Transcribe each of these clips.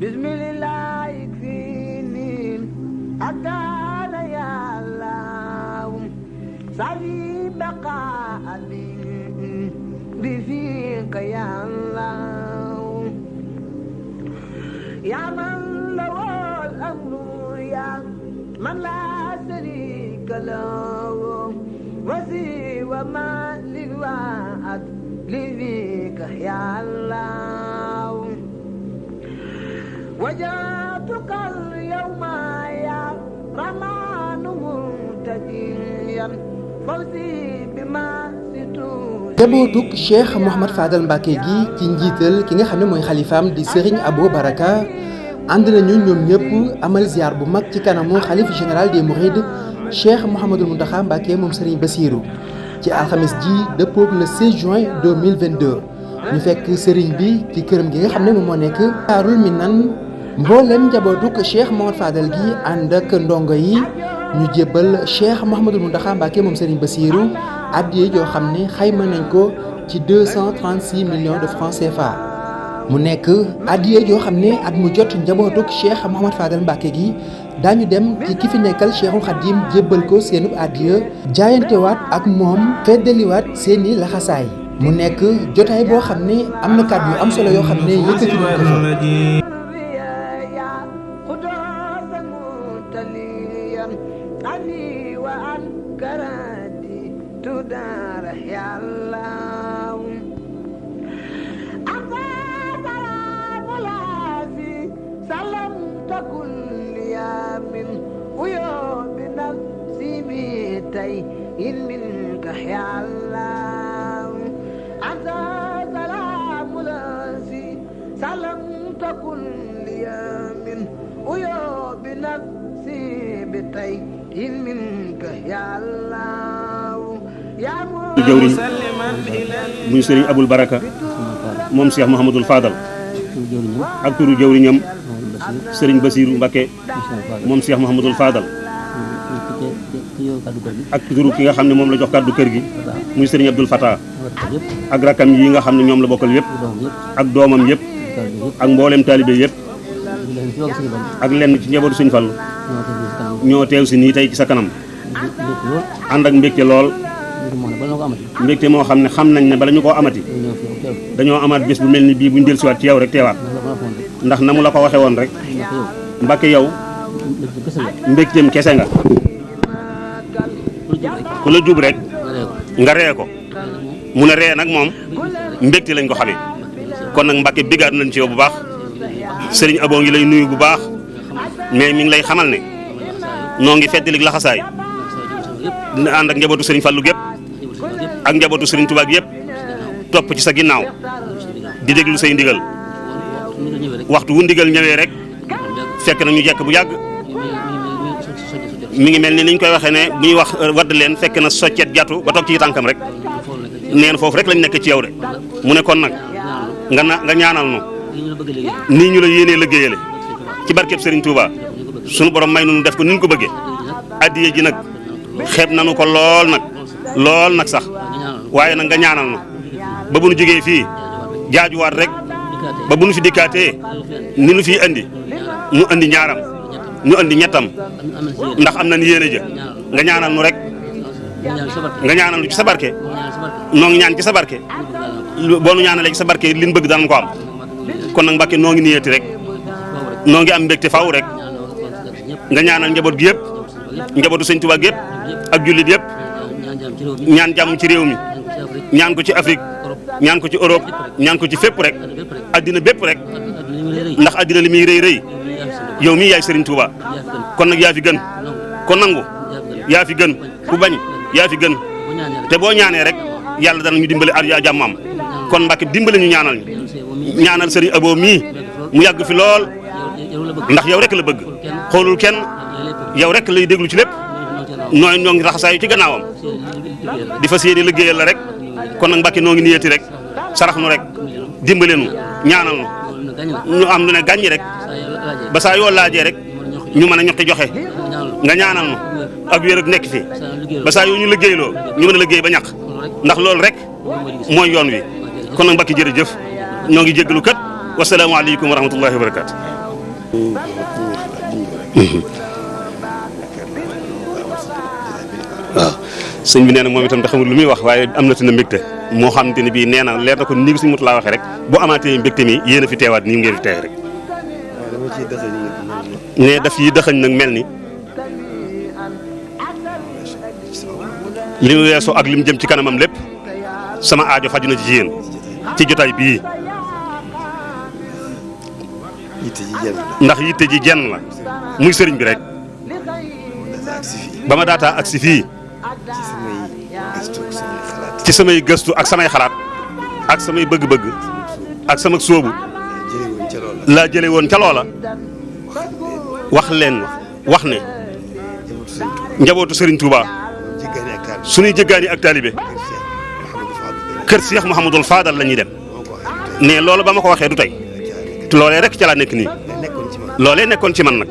bismillah ikfini adala ya Allah sabi baqa ali bifika ya Allah ya man lahu al-amru ya man la sharika lahu wasi wa ma liwa'ad livika ya Allah وجاتك اليوم يا رمان منتجيا فوزي بما ستوجي njabootuk Cheikh Mouhamad Fadal Mbacké gi ci njiital ki nga xam ne mooy xalifaam di Serigne Abo Baraka ànd nañu ñoom ñëpp amal ziar bu mag ci kanamu xalif général des Mourides Cheikh Mouhamadul Mountakha Mbacké moom Serigne Bassirou ci alxames ji dëppoog le 16 juin 2022 ñu fekk Serigne bi ci këram gi nga xam ne moom moo nekk Daarul Minan mboolem njabootuk Cheikh Mouhamad Fadal gi ànd ak ndongo yi ñu jébbal Cheikh Mouhamadul Mountakha Mbacké moom Serigne Bassirou addiya joo xam ne xayma nañ ko ci 236 millions de francs CFA mu nekk addiya joo xam ne at mu jot njabootuk Cheikh Mouhamad Fadal Mbacké gi daañu dem ci ki fi nekkal Cheikhul Khadim jébbal ko seenub addiya jaayantewaat ak moom feddaliwaat seeni laxasaay mu nekk jotaay boo xam ne am na kàddu yu am solo yoo xam ne yëkkati nañ ko fa. تدار يا الله أنت سلام لازي سلام تكن يا من ويوم نفسي بيتي إن منك يا الله أنت سلام لازي سلام تكن يا من ويوم نفسي بيتي إن منك يا الله jëwriñ muy sëriñ Abul Baraka moom Cheikh Mouhamadul Fadal ak turu jëwriñam sëriñ Bassirou Mbacké moom Cheikh Mouhamadul Fadal ak turu ki nga xam ne moom la jox kàddu kër gi muy sëriñ Abdoul Fatah ak rakam yi nga xam ne ñoom la bokkal yëpp ak doomam yëpp ak mboolem taalibe yëpp ak lenn ci njabootu Sëriñ Fallu ñoo teew si nii tey ci sa kanam ànd ak mbégte lool mbégte moo xam ne xam nañ ne bala ñu koo amati dañoo amaat bés bu mel ni bii buñ dellusiwaat ci yow rek teewaat ndax na mu la ko waxe woon rek Mbacké yow mbégteem kese nga ku la jub rek nga ree ko mu ne ree nag moom mbégte lañ ko xamee kon nag Mbacké bigaat nañ ci yow bu baax Serigne Abo ngi lay nuyu bu baax mais mi ngi lay xamal ne noo ngi feddalik laxasaay dina ànd ak njabootu Serigne Fallou gépp ak njabootu Serigne Touba yëpp topp ci sa ginnaaw di déglu say ndigal waxtu wu ndigal ñëwee rek fekk na ñu jekk bu yàgg mi ngi mel ni niñ koy waxee ne bu ñuy wax wadd leen fekk na soccet jatu ba toog ci tànkam rek neen foofu rek lañ nekk ci yow de mu ne kon nag nga ñaanal nu nii ñu la yéenee liggéeyale ci barkeb Serigne Touba sunu borom may nu def ko ni ñu ko bëggee addiye ji nag xeeb nanu ko lool nag sax waaye nag nga ñaanal nu ba bu nu jógee fii jaajuwaat rek ba bu nu fi dikkaatee ni nu fii andi nu andi ñaaram nu andi ñettam ndax am nañ yéene ja nga ñaanal nu rek nga ñaanal nu ci sa barke noo ngi ñaan ci sa barke boo nu ñaanalee ci sa barke li ñu bëgg danañ ko am kon nag Mbacké noo ngi niyeeti rek noo ngi am mbégte faw rek nga ñaanal njaboot gi yëpp njabootu Sëñ Tuubaa yëpp ak jullit yëpp ñaan jàmm ci réew mi ñaan ko ci Afrique ñaan ko ci Europe ñaan ko ci fépp rek addina bépp rek ndax addina li muy rëy rëy yow mii yaay Serigne Touba kon nag yaa fi gën kon nangu yaa fi gën ku bañ yaa fi gën te boo ñaanee rek yàlla dana ñu dimbale ar jàmmam kon Mbacké dimbale ñu ñaanal Serigne Abo mii mu yàgg fi lool ndax yow rek la bëgg xoolul kenn yow rek lay déglu ci lépp ñoo ngi raxasaayu ci gannaawam di fas yéene liggéeyal la rek kon nag Mbacké noo ngi niyeeti rek sarax nu rek dimbale nu ñaanal nu ñu am lu ne gàññi rek ba saa yoo laajee rek ñu mën a ñoqi joxe nga ñaanal nu ak wér ak nekk fi ba saa yoo ñu liggéeyloo ñu mën a liggéey ba ñàq ndax loolu rek mooy yoon wi kon nag Mbacké jërëjëf ñoo ngi jéggalu kat wasalaamaaleykum wa rahmatullahi wa barakaatu. waaw sëñ bi nee na moom itam da xamul lu muy wax waaye am na ci na mbégte moo xamante ne bii nee na leer na ko ni suñu mut laa waxee rek bu amaatee mbégte mi yéen a fi teewaat nii ngeen fi teew rek. ne daf yi dëxëñ nag mel ni li mu weesu ak li mu jëm ci kanamam lépp sama aajo faju na ci yéen ci jotaay bii ndax yitte ji jenn la muy sëriñ bi rek ba ma daataa agsi fii ci samay gëstu ak samay xalaat ak samay bëgg-bëgg ak sama sóobu laa jële woon ca loola wax ne njabootu Serigne Touba suñuy jëggaani ak taalibe kër Cheikh Mouhamadul Fadal la ñuy dem ne loolu ba ma ko waxee du tey te loolee rek ca laa nekk nii loolee nekkoon ci man nag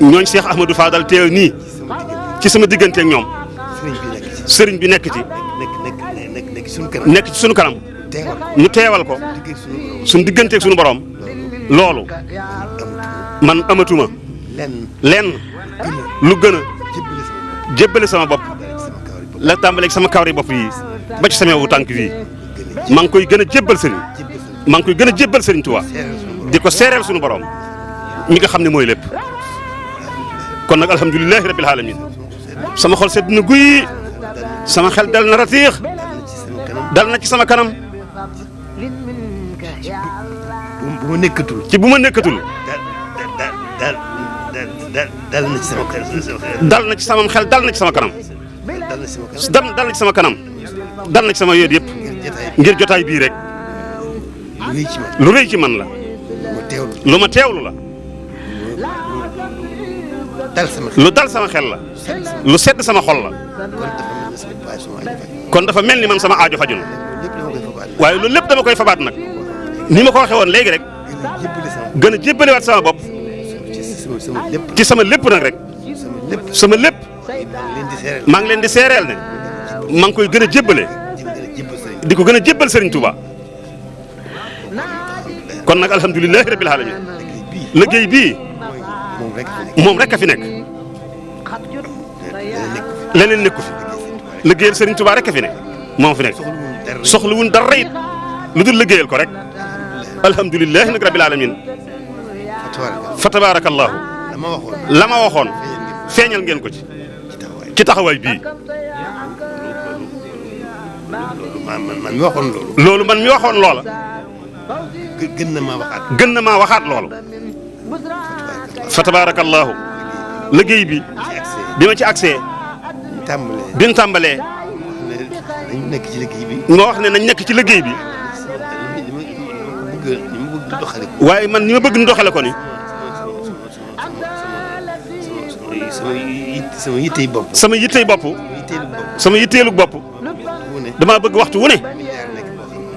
ñooñ Cheikh Ahmadou Fadal teew nii ci sama diggante ak ñoom sëriñ bi nekk ci suñu kanam ñu teewal ko suñu digganteeg suñu borom loolu man amatuma lenn lu gën a jébbale sama bopp la tàmbaleeg sama kawri bopp yi ba ci sama wu tànk fii maa ngi koy gën a jébbal sëriñ maa ngi koy gën a jébbal sëriñ Tuubaa di ko seereel suñu borom mi nga xam ne mooy lépp kon nag alhamdulilahi rabbil alamin sama xol sedd na guy sama xel dal na ratiix dal na ci sama kanam bu ma nekkatul bu ma nekkatul dal na ci sama xel dal na ci sama xel dal na ci sama kanam dal na ci sama kanam dal na ci sama yéet yëpp ngir jotaay bii rek lu rëy ci man la lu ma teewlu la lu dal sama xel la lu sedd sama xol la kon dafa mel ni man sama aajo faju na waaye loolu lépp dama koy fabaat nag ni ma ko waxee woon léegi rek gën a jébbalewaat sama bopp ci sama lépp nag rek sama lépp maa ngi leen di seereel ne maa ngi koy gën a jébbale di ko gën a jébbal Serigne Touba kon nag alhamdulilahi rabbil alamin liggéey bii moom rek a fi nekk leneen nekku fi liggéeyal Serigne Touba rek a fi nekk moom fi nekk soxlawuñ dara it lu dul liggéeyal ko rek alhamdulilahi nag rabbil alamin fa tabarakallahu la ma waxoon feeñal ngeen ko ci taxawaay bii loolu man mi waxoon loola gën na maa waxaat loolu fa tabarakallahu liggéey bi ma ci accès bi ñu tàmbalee moo wax ne nañ nekk ci liggéey bi waaye man ni ma bëgg ñu doxale ko ni sama yittey bopp sama yitteelu bopp damaa bëgg waxtu wu ne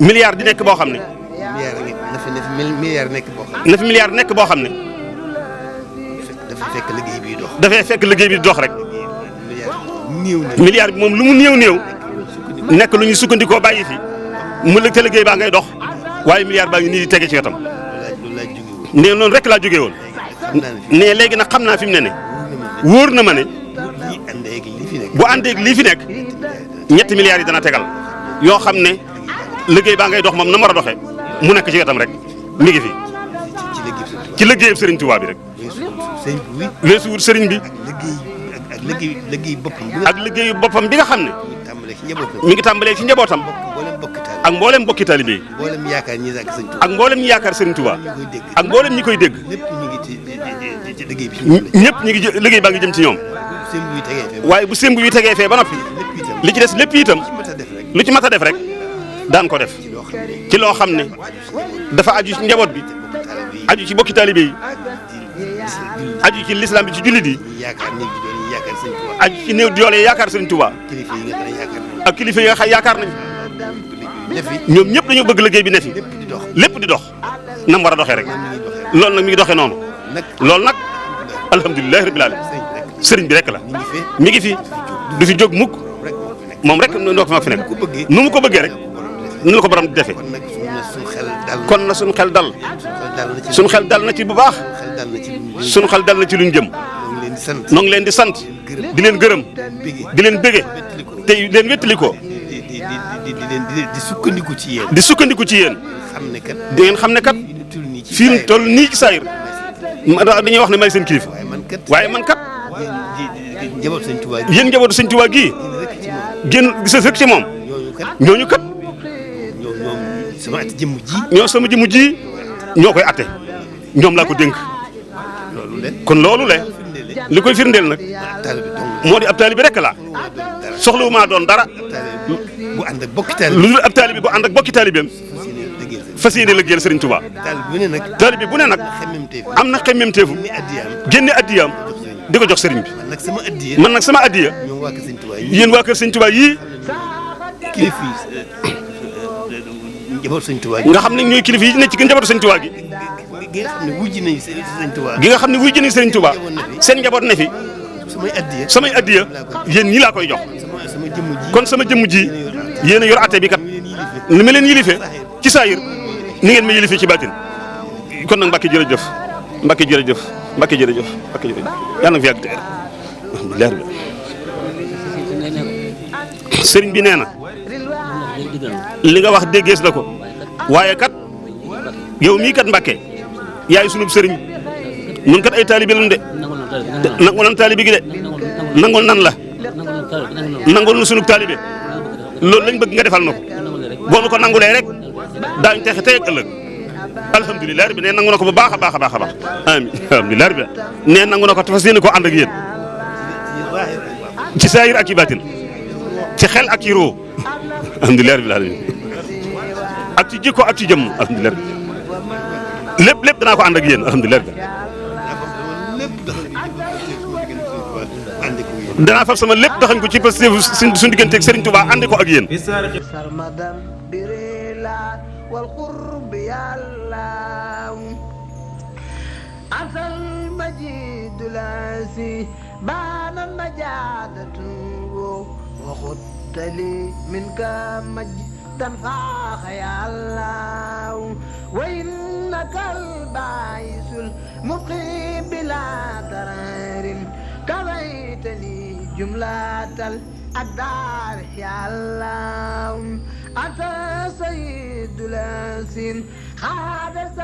milliard di nekk boo xam ne na fi milliard nekk boo xam ne dafay fekk liggéey bi dox di dox rek milliard bi moom lu mu néew nekk lu ñuy sukkandikoo bàyyi fi mu lëg te liggéey baa ngay dox waaye milliard baa ngi nii di tege ci wetam ne noonu rek laa jógee woon ne léegi nag xam naa fi mu ne wóor na ma ne bu àndeeg lii fi nekk ñetti milliards yi dana tegal yoo xam ne liggéey baa ngay dox moom na mu war a doxee mu nekk ci wetam rek mi ngi fi ci liggéeyam Serigne Touba bi rek leesu wut Serigne bi ak liggéeyu boppam bi nga xam ne mi ngi tàmbalee ci njabootam ak mboolem bokki taalibe yi ak mboolem ñi yaakaar Serigne Touba ak mboolem ñi koy dégg ñëpp ñi ngi liggéey baa ngi jëm ci ñoom waaye bu sémb yu tegee fee ba noppi li ci des lépp itam lu ci mat a def rek daan ko def ci loo xam ne dafa aju ci njaboot bi aju ci bokki taalibe yi aju ci lislaam bi ci jullit yi aju ci néew doole yaakaar Serigne Touba ak kilifa yi nga xam yaakaar nañ ñoom ñëpp dañoo bëgg liggéey bi ne fi lépp di dox nam war a doxee rek loolu nag mi ngi doxee noonu loolu nag alhamdulilahi rabbil alamin sëriñ bi rek la mi ngi fi du fi jóg mukk moom rek noo ko fi nekk nu mu ko bëggee rek ni la ko borom di defee kon nag suñu xel dal kon na suñu xel dal na ci suñu xel dal na ci bu baax suñu xel dal na ci luñ jëm noo ngi leen di sant di leen gërëm di leen bége te leen wéttali ko di sukkandiku ci yéen di sukkandiku ci yéen xam ne kat di ngeen xam ne kat fii mu toll nii ci saayir dañuy wax ne may seen kilifa waaye man kat njabootu Sëñ Tuubaa gi yéen njabootu Sëñ Tuubaa gii génn gis rek ci moom ñooñu kat ñoom sama at jëmm ji ñoo sama jëmm ji ñoo koy atte ñoom laa ko dénk kon loolu le li koy firndeel nag moo di ab taalibe rek laa soxlawu maa doon dara bu ànd ak bokki taalibe lu dul ab taalibe bu ànd ak bokki taalibeem fas yéene liggéeyal Sëriñ Tuubaa taalibe bu ne nag am na xemmemteefu génne addiyaam di ko jox sëriñ bi man nag sama addiya yéen waa kër Sëriñ Tuubaa yii kilifa yi njabootu Sëriñ Tuubaa nga xam ne ñooy kilifa yi ne ci njabootu Sëriñ Tuubaa gi gi nga xam ne wujji nañu Sëriñ Tuubaa gi nga xam ne wuy jëni Sëriñ Tuubaa seen njaboot ne fi samay addiya yéen ñii laa koy jox kon sama jëmm ji yéen a yor atte bi kat ni ma leen yilife ci saayir ni ngeen ma yilife ci baatin kon nag Mbàkke jërëjëf Mbàkke jërëjëf Mbàkke jërëjëf Mbàkke jërëjëf yàlla na fi yàgg te leer bi sëriñ bi nee na li nga wax déggees la ko waaye kat yow mii kat Mbàkke yaay sunub sëriñ ñun kat ay taalibe lañu de nangul nan taalibe gi de nangul nan la nangul nu sunub taalibe loolu lañ bëgg nga defal na ko boo nu ko nangulee rek daañu texe tey ak ëllëg alhamdulilah rabbi nee nangu na ko bu baax a baax a baax a baax amiin alhamdulilah rabbi nee nangu na ko te fas yéene koo ànd ak yéen ci saayir ak ci baatin ci xel ak ci roo alhamdulilah rabbil alamin ak ci jikko ak ci jëmm alhamdulilah lépp danaa ko ànd ak yéen alhamdulilah danaa fab sama lépp daxañ ko ci parce que suñu digganteeg Serigne Touba ànd ko ak yéen sarmadan birila wal qurb yàlla asal majid lasi bana majadatu wa khuttali minka majdan faakha yàlla wa innaka albaisul muqim bila dararin كويتني جملة الأقدار يا الله أنت سيد الأنسين خالد